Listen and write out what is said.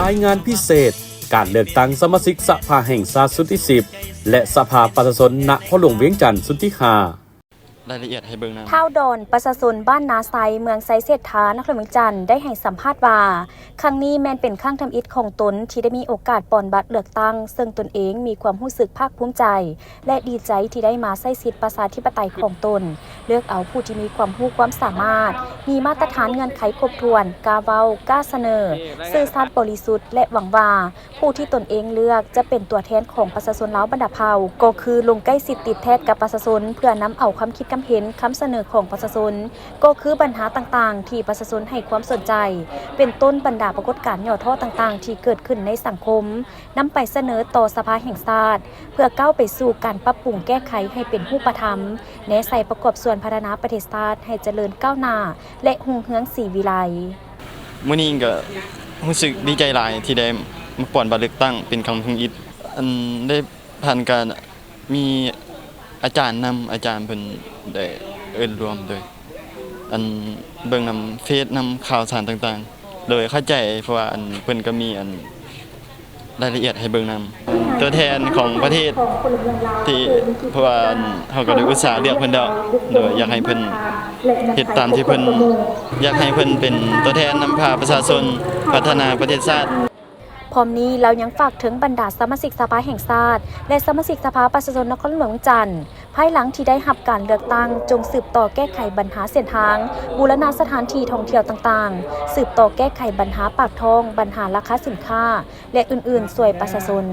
ລາຍງານພິເສດ ການເລືອກຕັ້ງສະມາຊິກສະພາແຫ່ງຊາດຊຸດທີສິບ ແລະ ສະພາປະຊາຊົນນະຄອນຫຼວງວຽງຈັນຊຸດທີຫ້າ. ລາຍລະອຽດໃຫ້ເບິ່ງນຳ. ທ້າວດອນ ປະຊາຊົນບ້ານນາໄຊ ເມືອງໄຊເສດຖາ ນະຄອນຫຼວງວຽງຈັນ ໄດ້ໃຫ້ສຳພາດວ່າ ຄັ້ງນີ້ແມ່ນເປັນຄັ້ງທຳອິດຂອງຕົນທີ່ໄດ້ມີໂອກາດປ່ອນບັດເລືອກຕັ້ງ, ເຊິ່ງຕົນເອງມີຄວາມຮູ້ສຶກພາກພູມໃຈ ແລະ ດີໃຈທີ່ໄດ້ມາໃຊ້ສິດປະຊາທິປະໄຕຂອງຕົນ, ເລືອກເອົາຜູ້ທີ່ມີຄວາມຮູ້ຄວາມສາມາດ, ມີມາດຕະຖານເງື່ອນໄຂຄົບຖ້ວນ, ກ້າເວົ້າ, ກ້າສະເໜີ, ຊື່ສັດບໍລິສຸດ ແລະ ຫວັງວ່າ ຜູ້ທີ່ຕົນເອງເລືອກຈະເປັນຕົວແທນຂອງປະຊາຊົນລາວບັນດາເຜົ່າ, ກໍຄືລົງໃກ້ຊິດຕິດແທດກັບປະຊາຊົນ ເພື່ອນຳເອົາຄຳຄິດຄຳເຫັນ, ຄຳສະເໜີຂອງປະຊາຊົນ, ກໍຄືບັນຫາຕ່າງໆທີ່ປະຊາຊົນໃຫ້ຄວາມສົນໃຈ, ເປັນຕົ້ນບັນດາປາກົດການຫຍໍ້ທໍ້ຕ່າງໆທີ່ເກີດຂຶ້ນໃນສັງຄົມ, ນຳໄປສະເໜີຕໍ່ສະພາແຫ່ງຊາດ ເພື່ອກ້າວໄປສູ່ການປັບປຸງແກ້ໄຂໃຫ້ເປັນຮູບປະທຳ, ແນໃສ່ປະກອບສ່ວນພັດທະນາປະເທດຊາດໃຫ້ຈະເລີນກ້າວໜ້າ ແລະ ຮຸ່ງເຮືອງສີວິໄລ. ມື້ນີ້ກໍຮູ້ສຶກດີໃຈຫຼາຍທີ່ໄດ້ມາປ່ອນບັດເລືອກຕັ້ງເປັນຄັ້ງທຳອິດ. ອັນ ໄດ້ຜ່ານການມີອາຈານນຳ, ອາຈານເພິ່ນໄດ້ເອີ້ນລວມໂດຍ ອັນ ເບິ່ງນຳເຟສ, ນຳຂ່າວສານຕ່າງໆ ໂດຍເຂົ້າໃຈ, ເພາະວ່າ ອັນ ເພິ່ນກໍມີ ອັນ ລາຍລະອຽດໃຫ້ເບິ່ງນຳ. ຕົວແທນຂອງປະເທດທີ່ ເພາະວ່າ ອັນ ເຮົາກໍໄດ້ອຸດສາເລືອກເພິ່ນແລ້ວ, ໂດຍຢາກໃຫ້ເພິ່ນເຮັດຕາມທີ່ເພິ່ນ ຢາກໃຫ້ເພິ່ນເປັນຕົວແທນນຳພາປະຊາຊົນພັດທະນາປະເທດຊາດ. ພ້ອມນີ້ລາວຍັງຝາກເຖິງບັນດາສະມາຊິກສະພາແຫ່ງຊາດ ແລະ ສະມາຊິກສະພາປະຊາຊົນນະຄອນຫຼວງວຽງຈັນ, ພາຍຫຼັງທີ່ໄດ້ຮັບການເລືອກຕັ້ງ, ຈົ່ງສືບຕໍ່ແກ້ໄຂບັນຫາເສັ້ນທາງ, ບູລະນະສະຖານທີ່ທ່ອງທ່ຽວຕ່າງໆ, ສືບຕໍ່ແກ້ໄຂບັນຫາປາກທ້ອງ, ບັນຫາລາຄາສິນຄ້າ ແລະ ອື່ນໆ ຊ່ວຍປະຊາຊົນ.